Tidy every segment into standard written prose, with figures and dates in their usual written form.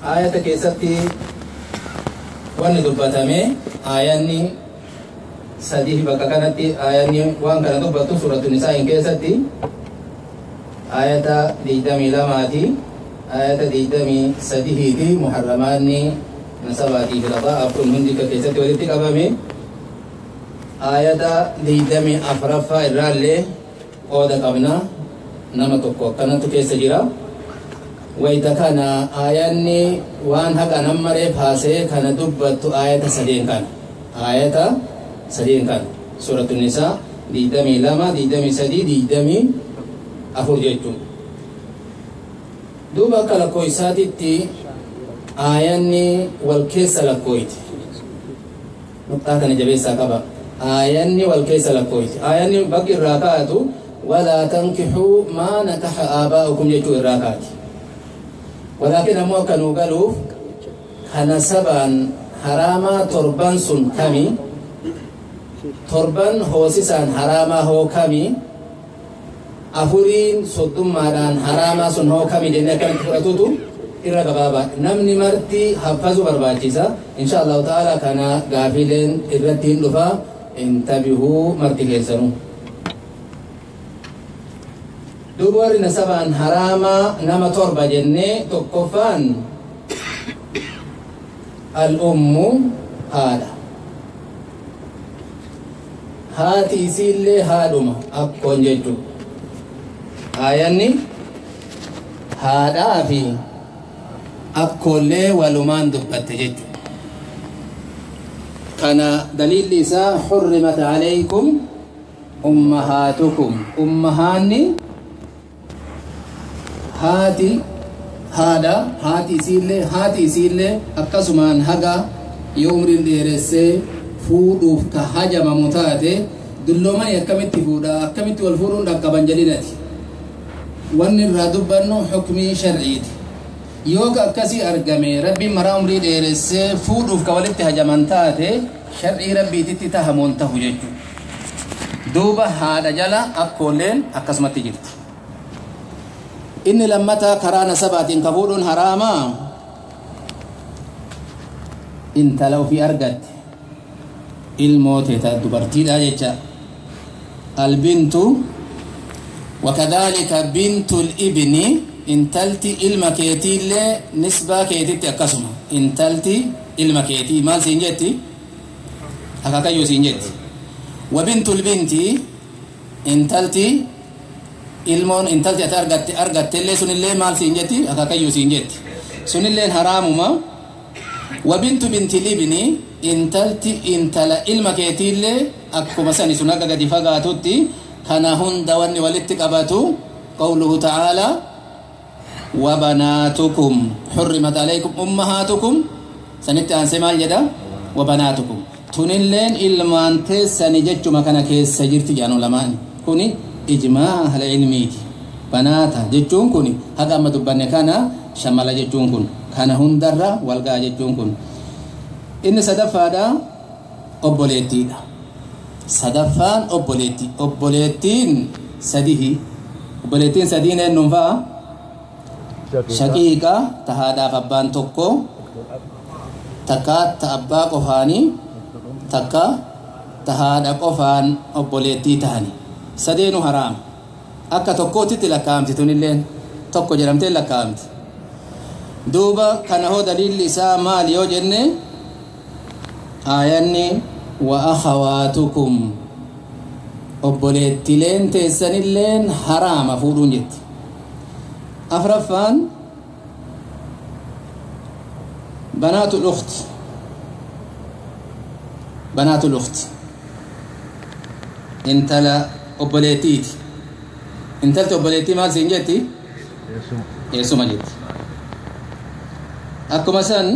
Ayata keessatti wanni dubbatame aayanni sadii bakka kanatti aayanni waan kana dubbattu suuratu nisaa keessatti ayata 22ti ayata 23ti muharramaanni nasabaatii fi radaa'a kun hundi ka keessatti walitti qabame ayata 24ffaa irraallee qooda qabna nama tokko akkanattu keessa jira. Wayta kana aayanni waan haqa nammareef haasee kana dubbattu ayata sadeen kana ayata sadeen kana suuratu nisaa 22 23 24 jechuun duuba akka lakkooysaatitti aayanni wal keessa lakkooyti nuqxaa kana jabeessaa qaba aayanni wal keessa lakkooyti aayanni bakki irraa kaatu walaa tankixuu maa nakaxa aabaa'ukum jechuu irraa kaati. ولكن أمو كانوا قالوا كان سبعا حراما تربان سن كمي تربان هوسيسان حراما هو كمي أفورين صدوم ماران حراما سن هو كمي جنة كانت فرطوتو إرى بابا نمني مرتي حفظوا برباجيسا إن شاء الله تعالى كان غافلين إرتين لفا انتبهوا مرتي كيسانو. دوبار نسبان حراما نما تربة جنة تكفان الأم هذا هاتي سيلة هادوما أكون جدو آياني هذا في أكون ولمان دبت جدو كان دليل لسا حرمت عليكم أمهاتكم أمهاني haati haadha haati isiillee haati isiillee akkasumaan haga yoo umriin dheeressee fuudhuuf ka hajamamu taate dulloomani akkamitti fuudha akkamitti wal fuudhuun dhaqqaban jedhinati wanni irraa dubbannu xukmii sharciiti yoo ka akkasii argame rabbiin maraa umrii dheeressee fuudhuuf ka walitti hajaman taate sharcii rabbiititti tahamoon tahu jechuudha. Duuba haadha jala akkoolleen akkasumatti jirti. Inni lammataa karaa nasabaatiin ka fuudhuun haraamaa intala ofii argatte ilmoo teeta dubartiidha jecha albintu wakadhalika bintul ibni intalti ilma keetiillee nisbaa keetitti akkasuma intalti ilma keetii maal siin jetti akaakayyuu siin jetti wa bintul binti intalti ilmoon intalti ati argattellee sunillee maal siin jetti akaakayyuu siin jetti sunilleen haraamuma wa bintu binti libni intalti intala ilma keetiillee akkuma sani sun akka gadi fagaatutti kana hunda wanni walitti qabatu qawluhu ta'aalaa wa banaatukum hurrimat alaykum ummahaatukum sanitti aansee maal jedha wa banaatukum tunilleen ilmaan teessani jechuma kana keessa jirti jedhan ulamaani kuni ijmaa ahla ilmiiti banaata jechuun kun haga amma dubbanne kana shamala jechuun kun kana hundarra walgaa jechuun kun inni sadaffaadha obboleettiidha sadaffaan obboleetti obboleettiin sadihi obboleettiin sadiin eenyuun fa'a shaqiiqa ta haadhaaf abbaan tokko takka ta abbaa qofaanii takka ta haadha qofaan obboleettii tahani sadeenu haraam akka tokkootitti lakkaa'amti tunilleen tokko jedhamtee lakkaa'amti. Duuba kana hoo daliilli isaa maali yoo jenne aayanni wa akhawaatukum obboleettileen teessanilleen haraama fuudhuun jetti. Afraffaan banaatul ukhti banaatul ukhti intala obboleettiiti intalti obboleettii maal siin jetti eessuma jetti. Akkuma san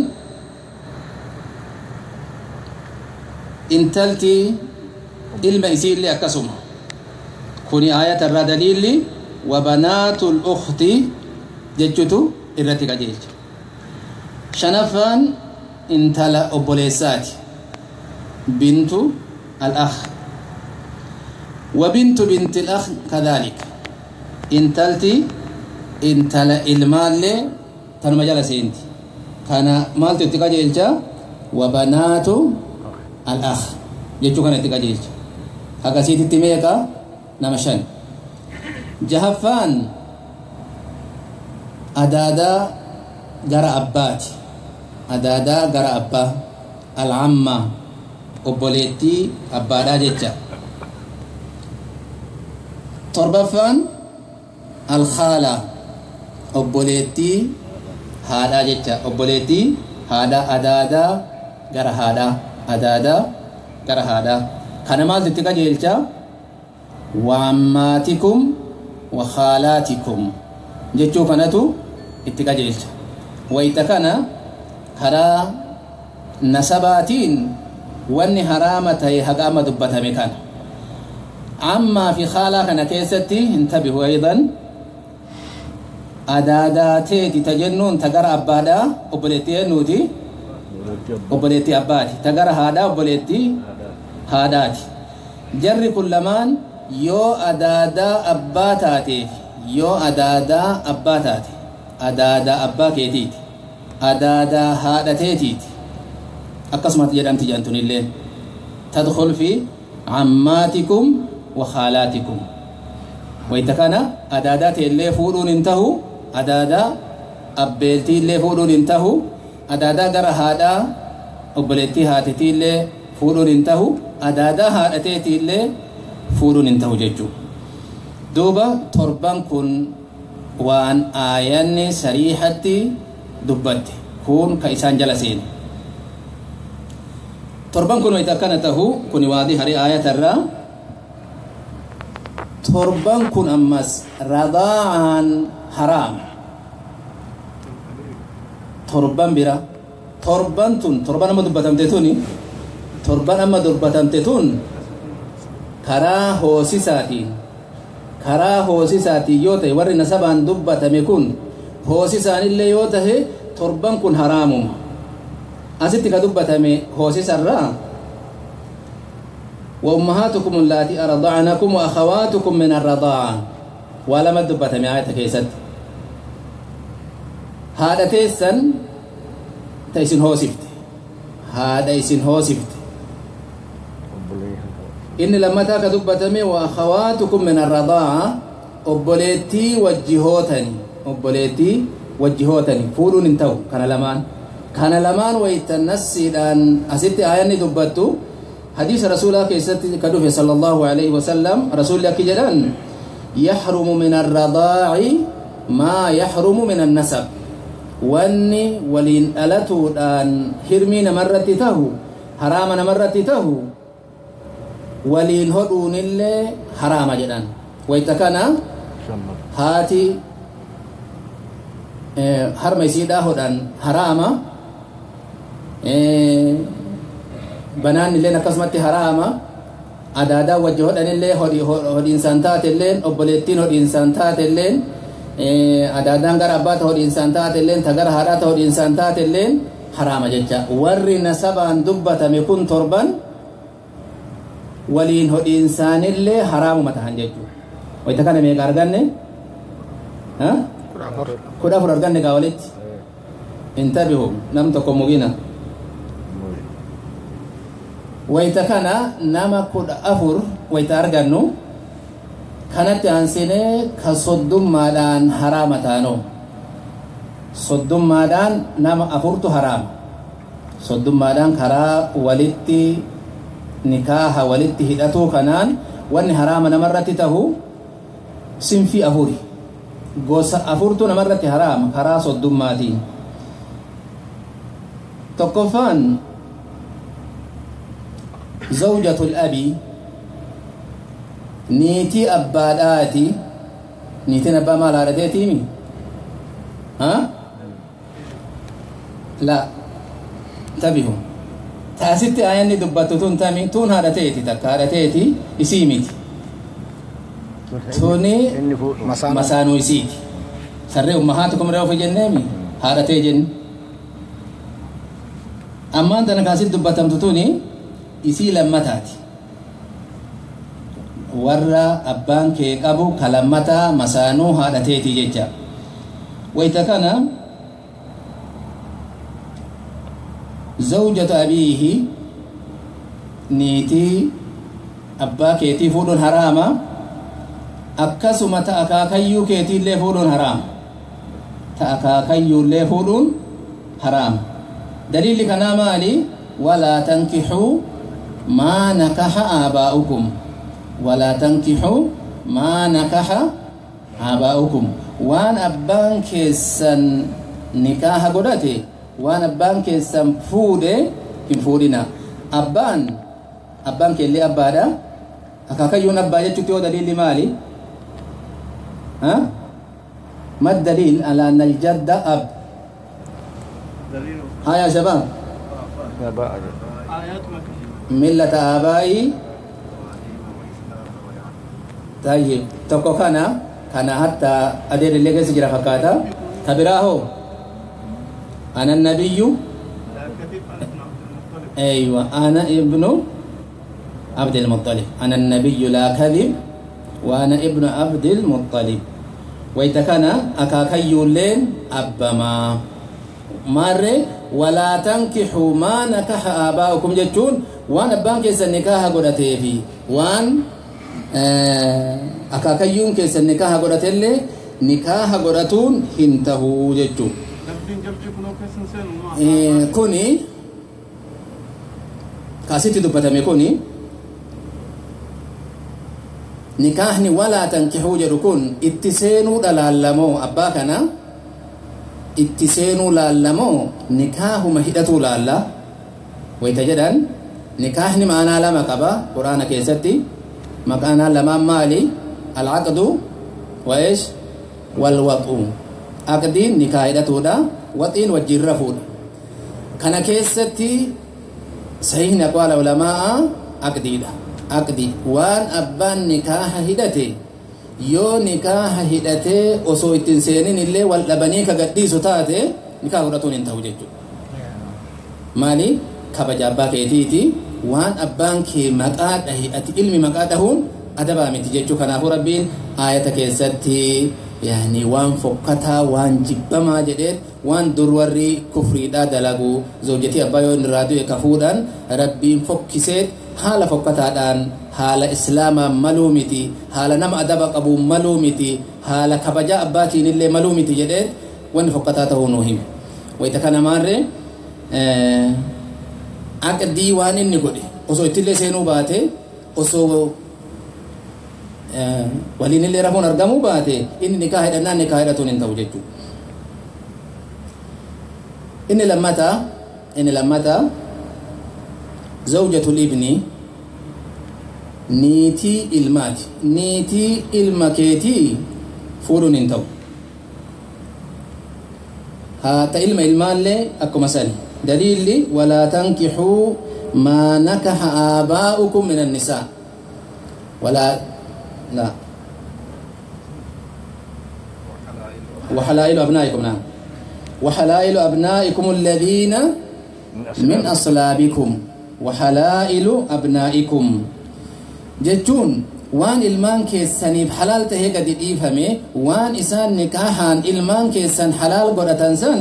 intalti ilma isiillee akkasuma kuni aayata irraa daliilli wa banaatul ukhti jechutu irratti qajeelcha. Shanaffaan intala obboleessaati bintu al-akh wa bintu binti al-akh kadhalik intalti intala ilmaallee tanuma jala seenti. Kana maaltu itti qajeelcha? Wabanaatu al-akh jechuu kana itti qajeelcha. Akkasiititti meeqa? Nama 5. Jahaffaan adaadaa gara abbaati. Adaadaa gara abbaa, al-amma, obboleettii abbaadhaa jecha. Torbaffaan al-khaala, obboleettii haadhaa jecha. Obboleettii haadhaa, adaadaa gara haadhaa, adaadaa gara haadhaa. Kana maaltu itti qajeelcha? Waammaatikum wa khaalaatikum jechuu kanatu itti qajeelcha. Wayita kana karaa nasabaatiin wanni haraama ta'e haga amma dubbatame kana. Ammaa fi khaalaa kana keessatti intabihu aydan adaadaa teeti ta jennuun ta gara abbaadhaa obboleettii eenyuuti? Obboleettii abbaati. Ta gara haadhaa obboleettii haadhaati. Jarri kun lamaan yoo adaadaa abbaa taateef, yoo adaadaa abbaa taate, adaadaa abbaa keetiiti, adaadaa haadha teetiiti, akkasumas jedhamti jedhamtunillee tadkhul fi ammaatikum wa khaalaatikum. Wayita kana adaadaa teellee fuudhuun hin tahu, adaadaa abbeeltiillee fuudhuun hin tahu, adaadaa gara haadhaa obboleettii haatitiillee fuudhuun hin tahu, adaadaa haadha teetiillee fuudhuun hin tahu jechuudha. Duuba torban kun waan aayanni sariihatti dubbatte kun ka isaan jala seene. Torban kun wayita akkana tahu kuni waadii hari aayatarraa. Torban kun ammas radaa'aan haraam. Torban bira torban tun torban amma dubbatamte tuni torban amma dubbatamte tun karaa hoosisaatiin, karaa hoosisaatiin yoo ta'e warri nasabaan dubbatame kun hoosisaanillee yoo ta'e torban kun haraamuma. Asitti ka dubbatame hoosisarraa wa ummahaatukum allaatii arda'anakum wa akhawaatukum min arradaa'a waa lama dubbatame aayata keessatti. Haadha teessan ta isin hoosifte, haadha isin hoosifte. Inni lammataa ka dubbatame wa akhawaatukum min arradaa'a obboleettii wajjihootani, obboleettii wajjihootani fuudhuun hin ta'u. Kana lamaan, kana lamaan wayta nassiidhaan asitti aayanni dubbattu hadiisa rasuulaa keessatti ka dhufe sallallahu alaihi wasallam rasuulli akki jedhan yahrumu min arradaa'i maa yahrumu min annasab. Wanni waliin dhalatuudhaan hirmii namarratti tahu, haraama namarratti tahu, waliin hodhuunillee haraama jedhan. Wayta kana haati harma isiidhaa hodhan haraama, banaannilleen akkasumatti haraama, adaadaa wajji hodhanillee hodhiinsaan taatelleen, obboleettiin hodhiinsaan taatelleen, adaadaan gara abbaata hodhiinsaan taatelleen, ta gara haadhaata hodhiinsaan taatelleen haraama jecha. Warri nasabaan dubbatame kun torban waliin hodhiinsaanillee haraamuma tahan jechuudha. Wayita kana meeqa arganne? 14 arganne gaa walitti. Intabihu nam tokko mugina. Wayita kana nama 14 wayita argannu kanatti aansinee ka soddummaadhaan haraama taanoo. Soddummaadhaan nama 4tu haraama. Soddummaadhaan karaa walitti nikaaha walitti hidhatuu kanaan wanni haraama namarratti tahu sinfii 4 gosa 4tu namarratti haraama karaa soddummaatiin. Tokkoffaan zawjatul abi, niitii abbaadhaati. Niitiin abbaa maal haadhateetiimi? La tabihu taasitti aayanni dubbattu tun tami tun haadhateeti, takka haadhateeti isii miti, tuni masaanuu isiiti. Sarree ummahaatukum ree ofi jenneemi haadhatee jenni. Ammaan tana kaasit dubbatamtu tuni isii lammataati. Warra abbaan kee qabu ka lammataa masaanuu haadhateeti jecha. Wayita kana Zawjatu abiihi niitii abbaa keetii fuudhuun haraama. Akkasuma ta akaakayyuu keetiillee fuudhuun haraama. Ta akaakayyuullee fuudhuun haraama. Daliilli kanaa maali? Walaa tankixuu maa nakaxa aabaa'ukum. Walaa tankixuu maa nakaxa aabaa'ukum. Waan abbaan keessan nikaaha godhate, waan abbaan keessan fuudhe hin fuudhina. Abbaan keellee abbaadha. Akaakayyuun abbaa jechuutti yoo daliilli maali? ما الدليل على أن الجد أب؟ ها يا شباب، ملة آبائي. طيب تكو كان حتى أدير اللي قيس جرى فكاتا تبراه أنا النبي. أيوة أنا ابن عبد المطلب. أنا النبي لا كذب وأنا ابن عبد المطلب. وإذا أكاكيولين أبما مر ولا تنكحوا ما نكح آباؤكم جتون وان أبان كيس النكاح قدتي في وان أكاكيون كيس النكاح قدتي نكاح قدتون هنتهو جتون. كوني كاسيتي دبتامي كوني nikaahni walaa tankixuu jedhu kun itti seenuu laallamoo abbaa kana itti seenuu laallamoo nikaahuma hidhatuu laalla wayta jedhan nikaahni ma'anaa lama qaba quraana keessatti. Maqaanaa lamaan maali? Alcaqdu wa ish walwaxu. Aqdiin nikaah hidhatuudha, waxiin wajjin rafuudha. Kana keessatti sahihni aqwaala ulamaa'a aqdiidha. Aqdi waan abbaan nikaaha hidhate yoo nikaaha hidhatee osoo ittiin seenin illee wal dhabanii ka gadhiisu taate nikaaha godhatuun hin ta'u jechuudha. Maali? Kabaja abbaa keetiiti. Waan abbaan kee maqaa dhahe ati ilmi maqaa dhahuun adabaa miti jechuudha. Kanaafuu rabbiin aayata keessatti yaani waan fokkataa waan jibbamaa jedhee waan dur warri kufriidhaa dalagu zawjatii abbaa yoo inni irraa du'e kafuudhaan rabbiin fokkisee haala fokkataadhaan haala islaamaa maluu miti, haala nama adaba qabu maluu miti, haala kabajaa abbaatiin illee maluu miti jedhee wanni fokkataa ta'uu nuu hime. Wayita kana maarree aqdii waan inni godhe osoo ittillee seenuu baate osoo waliin illee rafuun argamuu baate inni nikaa hidhannaan nikaa hidhatuun hin ta'u jechuudha. Inni lammataa zawjatul ibni niitii ilmaati. Niitii ilma keetii fuudhuun hin ta'u. Haa ta ilma ilmaallee akkuma sani. Daliilli walaa tankixuu maa nakaxa aabaa'ukum min annisaa walaa لا وحلائل أبنائكم. نعم وحلائل أبنائكم الذين من أصلابكم. وحلائل أبنائكم جتون وان إلمان كيسانيف حلال تهي قد إيفهمي وان إسان نكاحان إلمان كيسان حلال قرأتان سن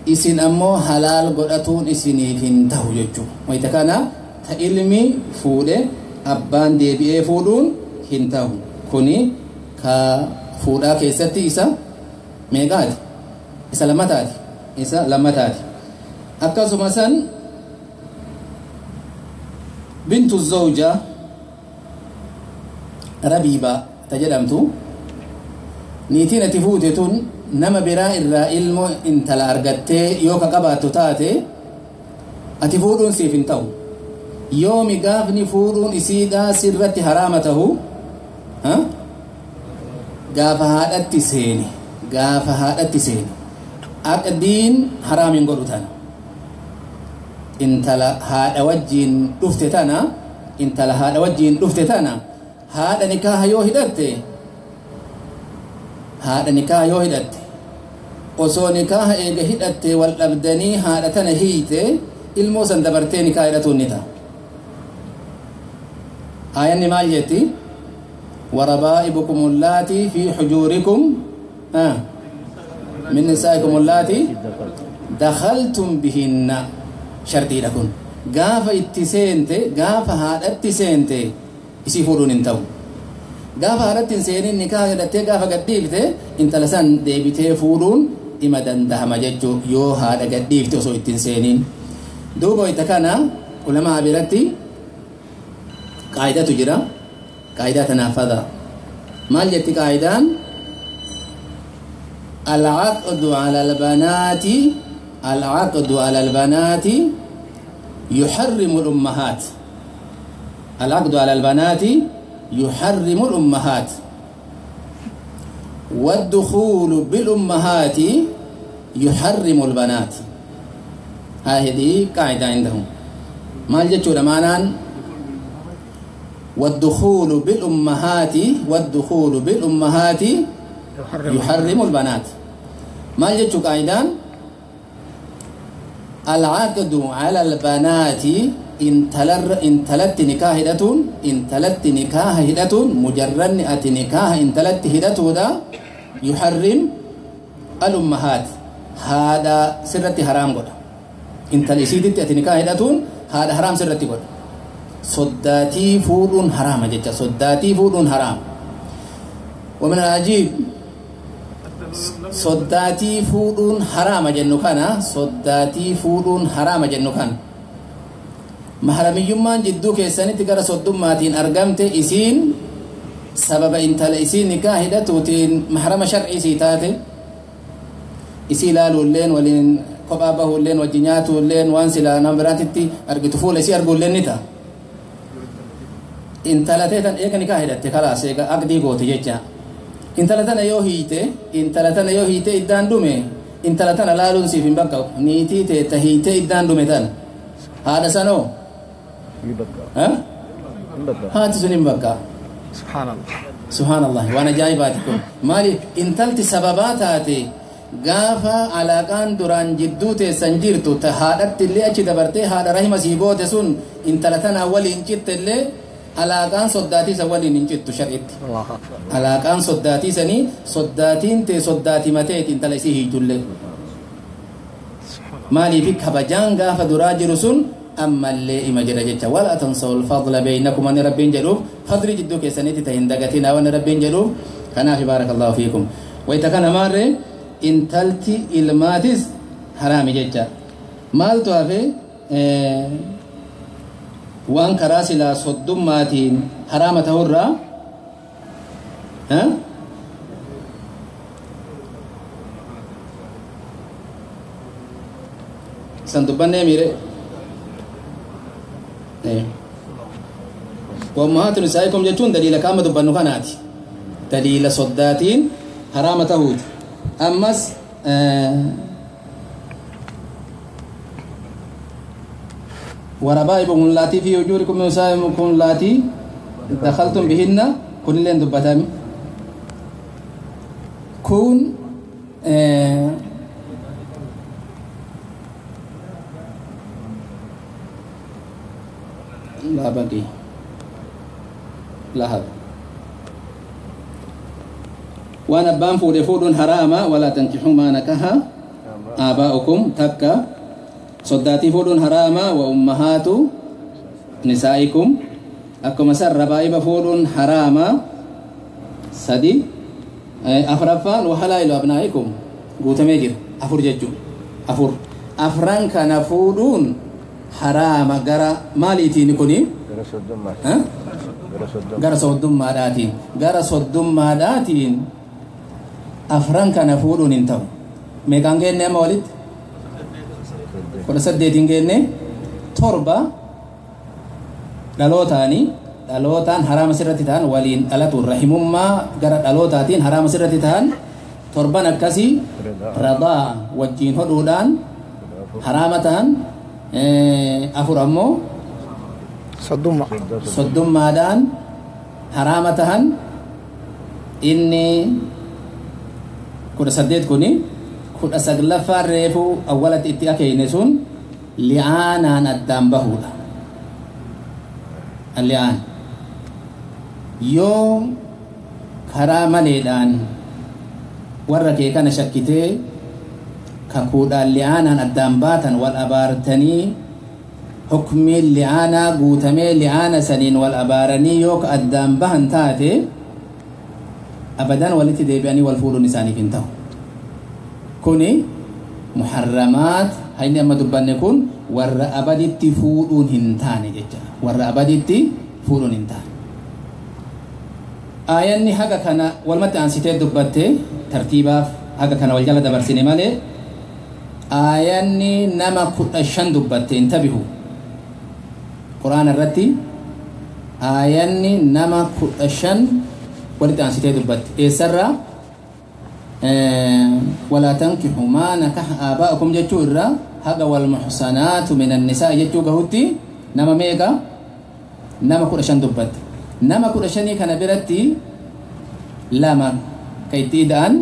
إسن أمو حلال قرأتون إسنيفين تهو جتون. وإذا تإلمي فوده abbaan deebi'ee fuudhuun hin ta'u. Kuni ka fuudhaa keessatti isa meeqaati? Isa lammataati. Isa lammataati. Akkasuma san bintu zawja rabiiba ta jedhamtu niitiin ati fuute tun nama biraa irraa ilmoo intala argattee yoo ka qabaattu taate ati fuudhuun siif hin ta'u. Yoomi gaafni fuudhuun isiidhaa sirratti haraama ta'u gaafa haadhatti seeni. Gaafa haadhatti seeni aqdiin haraam hin godhu tana. Intala haadha wajjiin dhufte tana, intala haadha wajjiin dhufte tana haadha nikaaha yoo hidhatte, haadha nikaaha yoo hidhatte osoo nikaaha eega hidhatte wal dhabdanii haadha tana hiite ilmoo san dabartee nikaaha hidhatuun ni ta'a. Aayanni maal jetti? وربائبكم اللاتي في حجوركم من نسائكم اللاتي دخلتم بهن. Shartiidha kun. Gaafa itti seente, gaafa haadhatti seente isii fuudhuun hin ta'u. Gaafa haadhatti hin seenin nikaa hidhattee gaafa gadhiifte intala san deebitee fuudhuun dhima dandahama jechuu yoo haadha gadhiifte osoo ittiin seeniin. Duuba wayita kana ulamaa biratti qaayidatu jira. Qaayidaa tanaaf fada. Maal jetti qaayidaan? العقد على البنات، العقد على البنات يحرم الأمهات. العقد على البنات يحرم الأمهات، والدخول بالأمهات يحرم البنات. هذه قاعدة عندهم. ما الجتشو لمانان؟ والدخول بالأمهات، والدخول بالأمهات يحرم البنات. ما الجتشو قاعدة؟ العقد على البنات إن تلت نكاح هدتون، إن تلت نكاح هدتون، مجرد أت نكاح إن تلت هدتون يحرم الأمهات. هذا سرة حرام قد. إن تلسيدت أت نكاح هدتون هذا حرام سرة قد. صداتي فول حرام جت، صداتي فول حرام. ومن العجيب صداتي فول حرام جنكنا، صداتي فول حرام جنكنا. Maharamiyyummaan jidduu keessanitti gara soddummaatiin argamte isiin sababa intala isiin nikaa hidhatuutiin maharama shar'ii sii taate isii ilaaluulleen waliin kophaa bahuulleen wajji nyaatuulleen waan silaa nama biraatitti argitu fuula isii arguulleen ni ta'a. Intala teetan eega nikaa hidhatte kalaas eega aqdii goote jecha. Intala tana yoo hiite, intala tana yoo hiite iddaan dhume intala tana laaluun siif hin baqqa'u. Niitii teetta hiite iddaan dhume tana haadha sanoo haati sun hin bakka. Subhaanallah. Subhaanallah. Waan ajaa'ibaati kun. Maali intalti sababaa taate gaafa alaaqaan duraan jidduu teessan jirtu ta haadhatti illee achi dabartee haadha rahima sii goote sun intala tanaa waliin citte illee alaaqaan soddaatii san waliin hin cittu shar'itti. Alaaqaan soddaatii sanii soddaatiin tee soddaatii mateeti intala isii hiitullee. Maaliif kabajaan gaafa duraa jiru sun ammallee ima jira jecha. Wala tansaw alfadla baynakum ani rabbiin jedhuuf fadli jidduu keessanitti ta hin dagatinaa waan rabbiin jedhuuf. Kanaaf baarakallahu fiikum. Wayita kana maarree intalti ilmaatis haraami jecha. Maaltu hafe waan karaa silaa soddummaatiin haraama ta'urraa san dubbannee miire. وأمهات نسائكم جتون دليل كama dubbannu kanaati. Daliila soddaatiin haraama ta'uuti. Ammas وربائبكم اللاتي في وجوركم من نسائكم اللاتي دخلتم بهن كن لين دبتامي كون لا بقي لا هذا وانا بان فود حراما ولا تنكحوا ما نكح آباؤكم تكا صداتي فود حراما وأمهات نسائكم أكما سر ربائب فود حراما سدي أفرفان وحلائل أبنائكم قوتميجر أفر ججو أفر أفران كان فودون حرام غرا ماليتين كوني غرا صدوم غرا صدوم داتين أفران كان فودون انتو ميغان جنة مولد 18 جنة تربة دلوتاني دلوتان حرام سرتي تان ولين ألتو رحمما غرا دلوتاتين حرام سرتي تان تربة نكسي رضا وجين هدودان حرامتان afur ammoo soddummaadhaan haraama tahan inni 18 kuni 19ffaan reefuu awwalatti itti akeeyne sun li'aanaan addaan bahuudha. Li'aan yoo karaa maleedhaan warra kee kana shakkitee kakuudhaan li'aanaan addaan baatan wal abaartanii Hukmiin li'aanaa guutamee li'aana saniin wal abaaranii yoo ka addaan bahan taate abadan walitti deebi'anii wal fuudhuun isaaniif hin ta'u. Kuni muharramaat hayni amma dubbanne kun warra abaditti fuudhuun hin taane jecha, warra abaditti fuudhuun hin taane. Aayanni haga kana walumatti aansitee dubbatte tartiibaaf haga kana wal jala dabarsine malee aayanni nama 15 dubbatte intabihu. Qur'aana irratti aayanni nama 15 walitti aansitee dubbatte. Eessarraa? Walaa tankihu maa nakaha aabaa'ukum jechuu irraa haga wal muhsanaatu min annisaa jechuu gahutti nama meeqa? Nama 15 dubbatte. Nama 15 kana biratti lama ka itti ida'an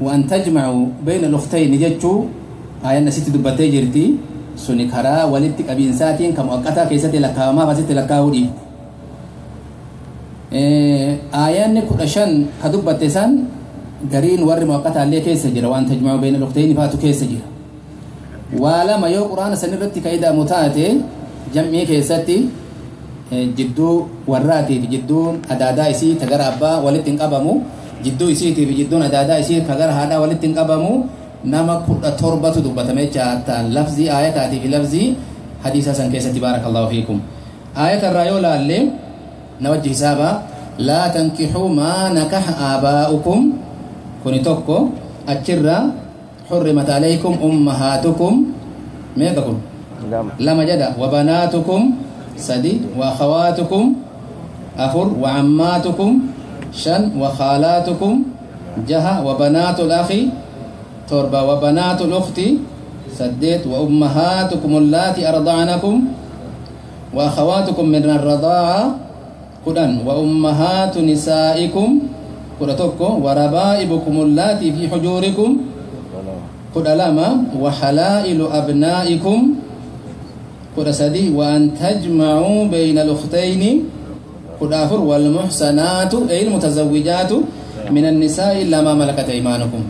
waan tajma'u bayna al-ukhtayni jechuu aayanni asitti dubbattee jirti. Suni karaa walitti qabiinsaatiin kan mu'aqqataa keessatti lakkaa'amaaf asitti lakkaa'uu dhiifte. Aayanni 15 ka dubbatte san gariin warri mu'aqqataallee keessa jira, waan tajma'u bayna al-ukhtayni faatu keessa jira. Waa lama yoo quraana san irratti ka ida'amu taate jam'ii keessatti jidduu warraatii fi jidduun adaadaa isii ta gara abbaa walitti hin qabamu, jidduu isiitii fi jidduun adaadaa isii ta gara haadhaa walitti hin qabamu. Nama 17tu dubbatame jecha hatta lafzii aayataatii fi lafzii hadiisaa san keessatti. Baarakallahu fiikum. Aayata irraa yoo laalle na wajji hisaaba laa tankixuu maa nakaha aabaa'ukum kuni tokko, achirraa حرمت عليكم أمهاتكم meeqa kun? Lama jedha. وبناتكم sadi، وأخواتكم afur، وعماتكم shan، وخالاتكم jaha، وبنات الأخ torba، وبنات الأخت saddeet، وأمهاتكم اللاتي أرضعنكم وأخواتكم من الرضاعة 10، وأمهات نسائكم 11، وربائبكم اللاتي في حجوركم 12، وحلائل أبنائكم 13، وأن تجمعوا بين الأختين 14، والمحصنات أي المتزوجات من النساء إلا ما ملكت أيمانكم.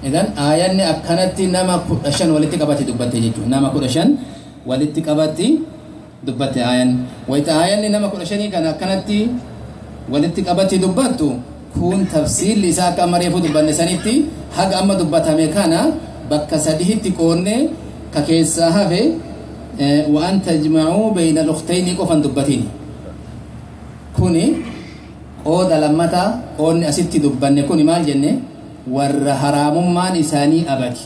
إذن آيان أكنت نما 15 ولتي قبتي دبتي جيجو نما 15 ولتي قبتي دبتي آيان ويت آيان نما 15 كان أكنت ولتي قبتي دبتو كون تفسير لسا كمريفو دبن سنتي حق أما دبتها مكانا bakka sadihitti qoonne ka keessaa hafe waan tajma'uu bayna al-ukhtayni qofan dubbatiin. Kuni qooda lammataa qoonni asitti dubbanne kuni maal jenne? Warra haraamummaan isaanii abadi,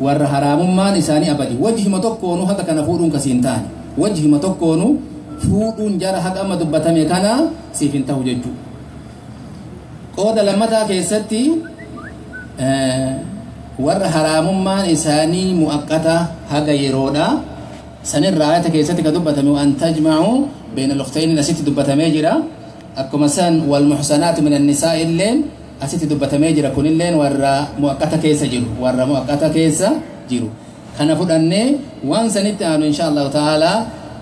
warra haraamummaan isaanii abadi wajhima tokkoonu haqa kana fuudhuun kasiin taane, wajhima tokkoonu fuudhuun jara haqa amma dubbatame kana siif hin ta'u jechuu. Qooda lammataa keessatti warra haraamummaan isaanii mu'aqqata haga yeroodha sanirraa ayata keessatti ka dubbatame waan tajma'u bayna al-ukhtayni asitti dubbatamee jira. Akkuma san wal muhsanaatu min annisaa illeen asitti dubbatamee jira. Kunilleen warra mu'aqqata keessa jiru, warra mu'aqqata keessa jiru kana fudhannee waan sanitti aanu insha Allahu ta'ala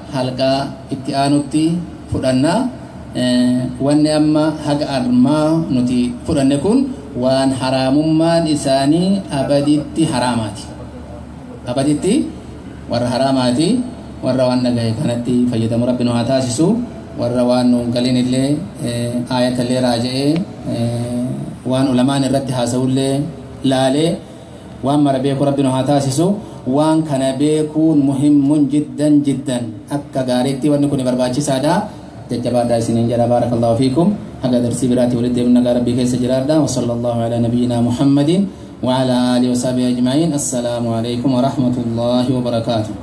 halqaa itti aanutti fudhanna. Wanni amma haga armaa nuti fudhanne kun waan haraamummaan isaanii abaditti haraamaati, abaditti warra haraamaati. Warra waan dhagaye kanatti fayyadamu rabbi nu haa taasisu. Warra waan nu galin illee aayatallee raaja'ee waan ulamaan irratti haasa'ullee laalee waan mara beeku rabbi nu haa taasisu. Waan kana beekuun muhimmun jiddan jiddan akka gaariitti wanni kun barbaachisaadha. Jajjabaadhaa isiniin jedha. Baarakallahu fiikum. Haga darsii biraatti walitti deemna nagaa rabbii keessa jiraadha. Wa sallallahu ala nabiyyina Muhammadin wa ala alihi wa sahbihi ajma'in. Assalaamu alaykum wa rahmatullahi wa barakaatuh.